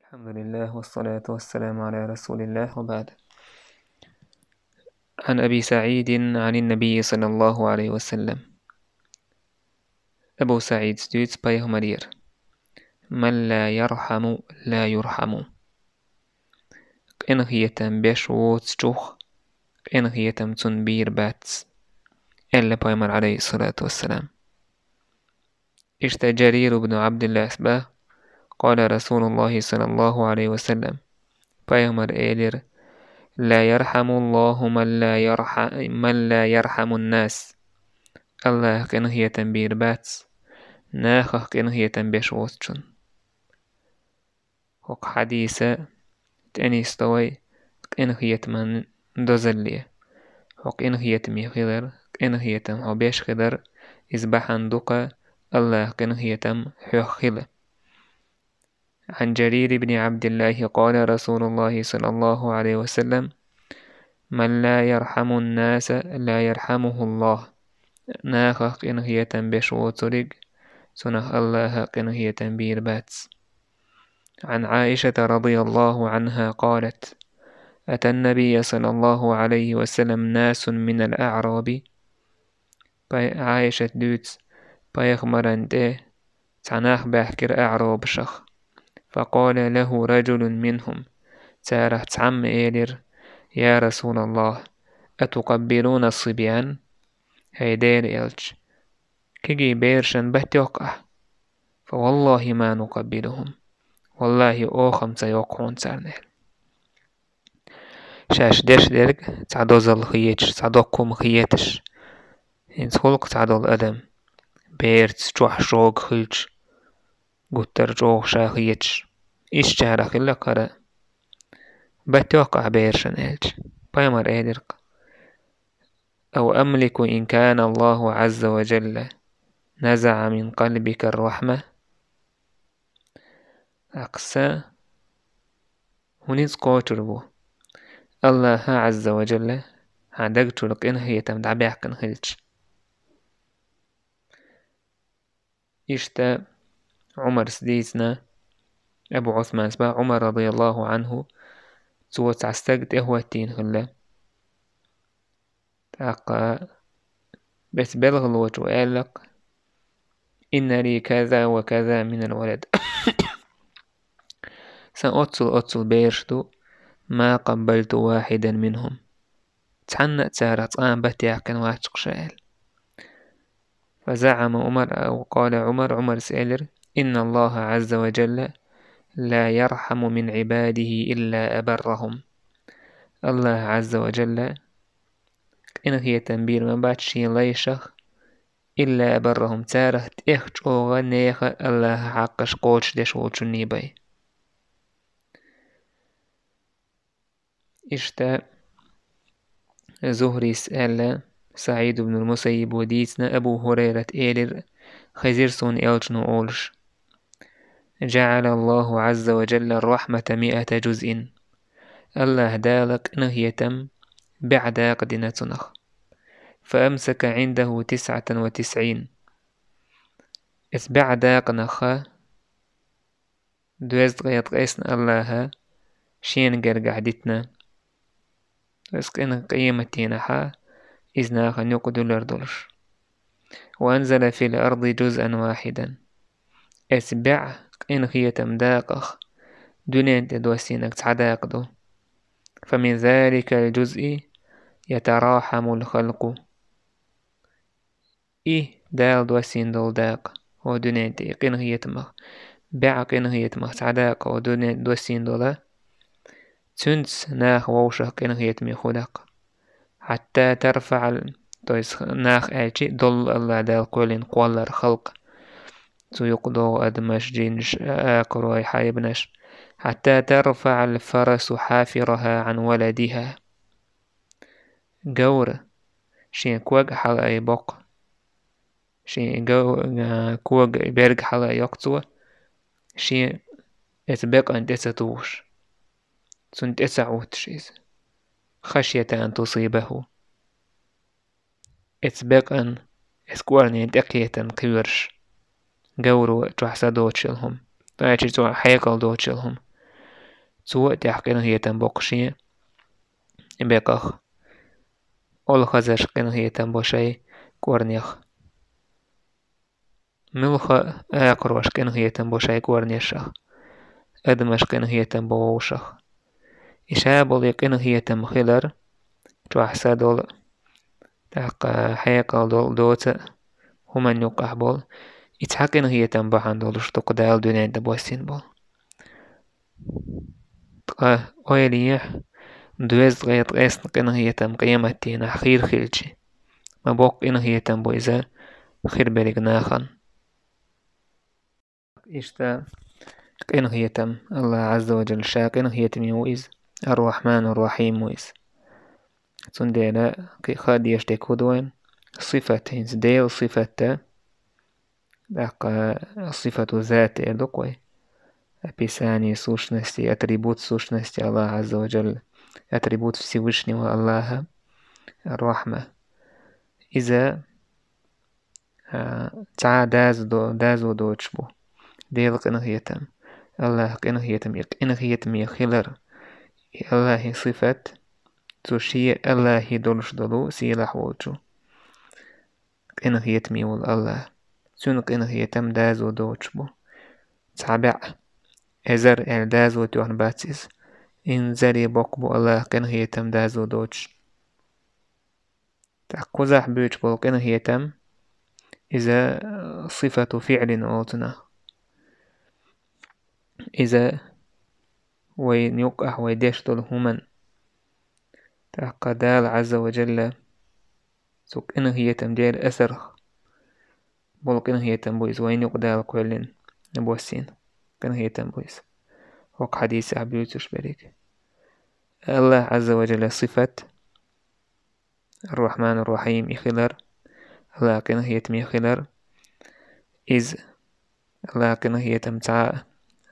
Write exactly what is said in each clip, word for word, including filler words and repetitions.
الحمد لله والصلاة والسلام على رسول الله وبعد. عن أبي سعيد عن النبي صلى الله عليه وسلم. Абу СаӀида дуьйцу пайхамарера: «من لا يرحم لا يرحم». Къинхетам беш воцучух къинхетам цунна бийр бац, аьлла пайхамар, алейхиссалату вассалам. Иштта Джарир ибн Абдуллахьас баьхна: قال رسول الله صلى الله عليه وسلم. Пайхамар элира: «لا يرحم الله من لا يرح-، من لا يرحم الناس». Аллаха къинхетам бийр бац, нахах къинхетам беш воцучунна. ХӀокху хьадиса тӀе нисдо вай къинхетаман дозалле. Хьо къинхетаме хилар, къинхетам хьо беш хилар, иза бахьана ду-кх Аллаха къинхетам хьох хила. عن جرير بن عبد الله قال رسول الله صلى الله عليه وسلم: «من لا يرحم الناس لا يرحمه الله». Нахах къинхетам беш воцург, цунах Аллаха къинхетам бийр бац. عن عائشة رضي الله عنها قالت: أتى النبي صلى الله عليه وسلم ناس من الأعراب. Пай-, Ӏайшат дуьйцу, пайхамаран тӀе цхьа нах баьхкира аӀробашах. فقال له رجل منهم. Царах цхьамма элира: «يا رسول الله، أتقبلون الصبيان؟» ХӀай Делан элча, кегий берашна бат йоккху ахь? فوالله ما نقبلهم. Валлахьи, оха-м ца йоккху хьуна царна, аьлла. Шаьш деш дерг цхьа дозалла хеташ, цхьа доккха хӀума хеташ. ХӀинца гӀуллакх цхьа долу адам, бераца чохь шога хилча, гуттар а чӀогӀа ша хеташ. Иштта чарах хилла хӀара. Бат йоккху ахь берашна, аьлча, пайхамар элира-кх: «أو أملك إن كان الله عز وجل نزع من قلبك الرحمة؟» ТӀаккха сан хӀун иза кхочур бу, Аллаха Ӏазза ва Джалла хьан даг чуьра къинхетам дӀабаьккхина хилча? Иштта Ӏумарс дийцина, Абу Ӏусманс боху, Ӏумар, радияллаху Ӏанху, цо цхьа стаг тӀехӀоттийна хилла. ТӀаккха эцу белхалочо аьлла-кх: «إن لي كذا وكذا من الولد». Сан оццул-оццул бераш ду, «ما قبلت واحدا منهم». Цхьанна а царах цкъа а бат яьккхина вац-кх ша, аьлла. فزعم عمر، أو قال عمر، Ӏумарс элира: «إن الله عز وجل لا يرحم من عباده إلا أبرهم». Аллаха Ӏазза ва Джалла къинхетам бийр ма бац шен лайшах, «إلا أبرهم», царах тӀех чӀогӀа нехан Аллахан хьакъаш кхочушдеш волчунний бен. Иштта Зухрис аьлла, СаӀид ибн ал-Мусаййибо дийцина, Абу ХӀурайрат элира, хезира суна элчано олуш: «جعل الله عز وجل الرحمة مائة جزء». Аллаха Дала къинхетам бӀе дакъа дина цунах. «فأمسك عنده تسعة وتسعين». Эцу бӀе дакъанах доьзткъе ткъесна Аллаха шена гергахь дитина. Иза къина къематдийнахьа иза нахана юкъа дуьллур долуш. «وأنزل في الأرض جزءا واحدا». Эцу бӀе къинхетам дакъах дуьнен тӀе доссийнарг цхьа дакъа ду. «فمن ذلك الجزء يتراحم الخلق». И Дала доссийна долу дакъа, хӀокху дуьнен тӀе и къинхетамах, бӀе къинхетамах цхьа дакъа хӀокху дуьнен тӀе доссийна долу, цуьнца наха вовшах къинхетаме хуьлу-кх. «حتى ترفع ال-», то есть нах аьлчи, доллу Аллах Дала кхоьллина кхоллар, халкъ. Цу юкъа догӀу адамаш, джинаш, а-, акхарой, хьайбанаш. «حتى ترفع الفرس حافرها عن ولدها». Говра шен ког хьалаайбоккху. Шен гов-, а, кога берг хьалаайоккху цо, шен эцу бекъан тӀе ца тухуш. Цунна тӀе ца Ӏуттуш иза. «خشية أن تصيبه». Эцу бекъан, эцу кӀорнен тӀекхетарна кхоьруш. Говро чохь са доцуш йолу хӀума, тӀаккха цо хьекъал доцуш йолу хӀума. цо а тӀехь къинхетам боккхуш бекъах, олхазарш къинхетам бо шайн кӀорнех. Муьлхха а акхарош къинхетам бо шайн кӀорнешах, адамаш къинхетам бо вовшах. И ша болу и къинхетам хилар, чохь са долу, тӀаккха хьекъал долу, доца а хӀуманна юккъахь болу, и цхьа къинхетам бахьана долуш ду-кх Дала дуьнен тӀе боссийна болу. Ткъа ойла ехьа, доьзткъе ткъесна къинхетам къематдийнахь хир хилча, ма боккха къинхетам бу иза хир берриг нахана. Иштта къинхетам, АллахӀ Ӏазза ва Джалла Ша къинхетаме ву Иза, Ар-Рахьман Ар-Рахьим ву Иза. Цундела кхин хаа дезаш дерг хӀун ду вайна? Сифат, хӀинца Делан сифат а, тӀаккха сифату зат эр ду-кх вай. Описание сущности, атрибут сущности АллахӀа Ӏазза ва Джалла, атрибут Всевышнего АллахӀа, Ар-Рахьма. Иза, а, цхьа а дазо до-, дазо доцуш бу. Делан къинхетам, АллахӀан къинхетам, и къинхетаме хилар, и АллахӀан сифат, цу шен АллахӀан долуш долу сийлахь волчу. Къинхетаме волу АллахӀ. Цуьнан къинхетам дазо доцуш бу. Цхьа бӀе, эзар аьлла дазо тоьхна бац иза. Инзаре боккха бу АллахӀан къинхетам дазо доцуш. ТӀаккха кхузахь буьйцуш болу къинхетам, иза, э, сифату фиӀлин олу цунах. Иза вайн юккъахь вай деш долу хӀуманна. ТӀаккха Дала Ӏазза ва Джалла цу къинхетам дера асарх болу къинхетам бу иза, вайн юкъа Дала кхоьллина, боссийна къинхетам бу иза. ХӀокху хьадисехь буьйцуш берриг. АллахӀа Ӏазза ва Джалла сифат, Ар-Рахьман Ар-Рахьим и хилар, АллахӀан къинхетаме хилар, иза АллахӀан къинхетам цхьа а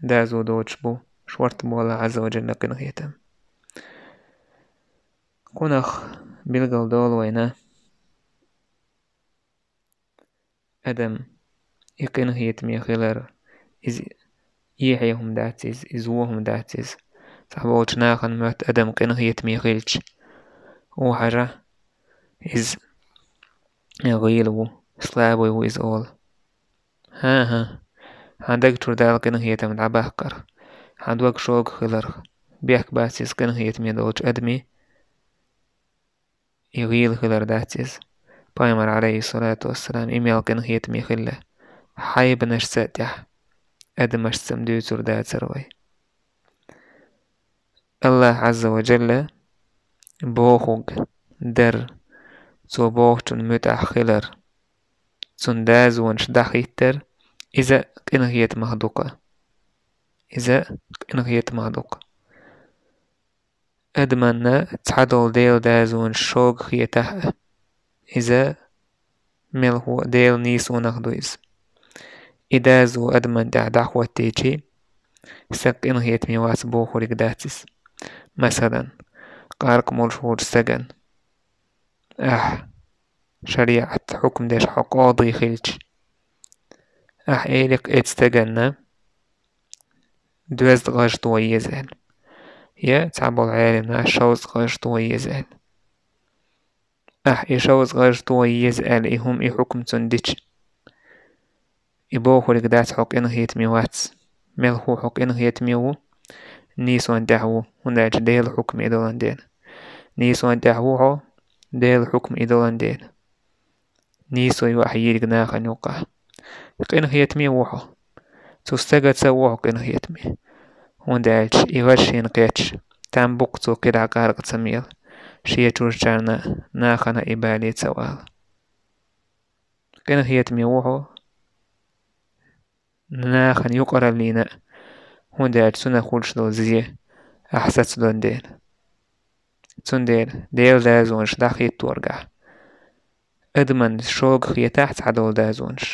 дазо доцуш бу, шорта бу АллахӀа Ӏазза ва Джалла къинхетам. Кхунах билгал долу вайна, адам и къинхетаме хилар, иза эхье хӀума дац иза, иза вон хӀума дац иза. Цхьаболчу нахана моьтту адам къинхетаме хилча, ву хьажа, иза гӀийла ву, слабый ву иза олу. ХӀан-хӀа, хьан даг чуьра Дала къинхетам дӀабаккхарх, хьан дог шога хиларх, бехк бац иза къинхетаме долчу адамийн, и гӀийла хилар дац иза. Пайхамар, Ӏалайхиссалату вассалам, и мел къинхетаме хилла, хьайбанашца а тӀехь, адамашца-м дуьйцур дацара вай. АллахӀа Ӏазза ва Джалла бохург дар, цо бохучунна муьтӀахь хилар, цунна дазонаш дӀахӀиттар, иза къинхетамах ду-кх. Иза къинхетамах ду-кх. Адаманна цхьадолу Делан дазонаш шога хетахь а, иза мелхо а Делан нийсонах ду иза. И дазо адаман тӀехь дӀахӀоттийчи, стаг къинхетаме вац бохург дац иза. Масалан, къаркъа молуш волчу стагана: «Ахь шариӀат хьукму деш хьо къоди хилча, ахь элира-кх оцу стаганна доьзткъа гӀаж тоха еза», — аьлла. Я цхьаболу Ӏеламнаха шовзткъа гӀаж тоха еза аьлла. Ахь и шовзткъа гӀаж тоха еза аьлла, и хӀума, и хьукм цунна дича, и бохург дац хьо къинхетаме вац. Мелхо хьо къинхетаме ву, нийсонан тӀехь ву, хӀунда аьлча Делан хьукм и долан дела. Нийсонан тӀехь ву хьо, Делан хьукм и долан дела. Нийсо ю ахь йийриг нахана юккъахь. Къинхетаме ву хьо. Цу стагаца а ву хьо къинхетаме. ХӀунда аьлча и гӀаж шена кхетча, там бу-кх цо кхидӀа къаркъа ца мела, шен чуьрачарна нахана и бале ца вала. Къинхетаме ву хьо нахана юкъараллина а, хӀунда аьлча цунах хуьлуш долу зе ахь сацадон дела. Цундела Делан дазонаш дӀахӀитторгахь, адаман шога хетахь цхьадолу дазонаш,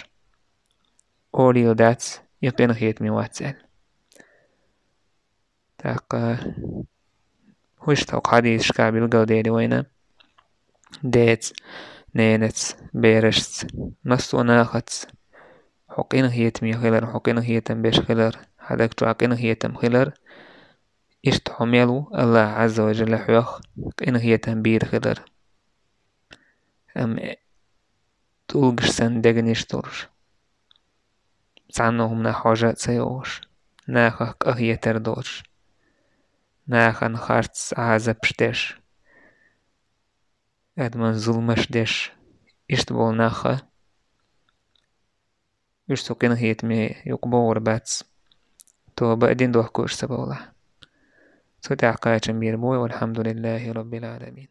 олийла дац и къинхетаме вац аьлла. ТӀаккха хӀуьш тхо хьадисашкахь билгалдели вайна, деца, ненаца, берашца, массо а нахаца хьо къинхетаме хилар, хьо къинхетам беш хилар, хьан даг чохь къинхетам хилар, Иштта хьо мел ву, АллахӀ Ӏазза ва Жалла хьох къинхетам бийр хилар. Амма тӀулгаш санна дегнаш долуш, цхьанна хӀуманах хьожа а ца йогӀуш, нахах къахетар доцуш, нахана харц Ӏазапаш деш, адаман зуламаш деш, иштта болу нахха, уьш цу къинхетаме юкъа богӀур бац, тоба а дина дохкуш ца бовлахь. Цу тӀехь кхачам бийр бу вай, валхьамдулиллахӀи роббил Ӏаламин.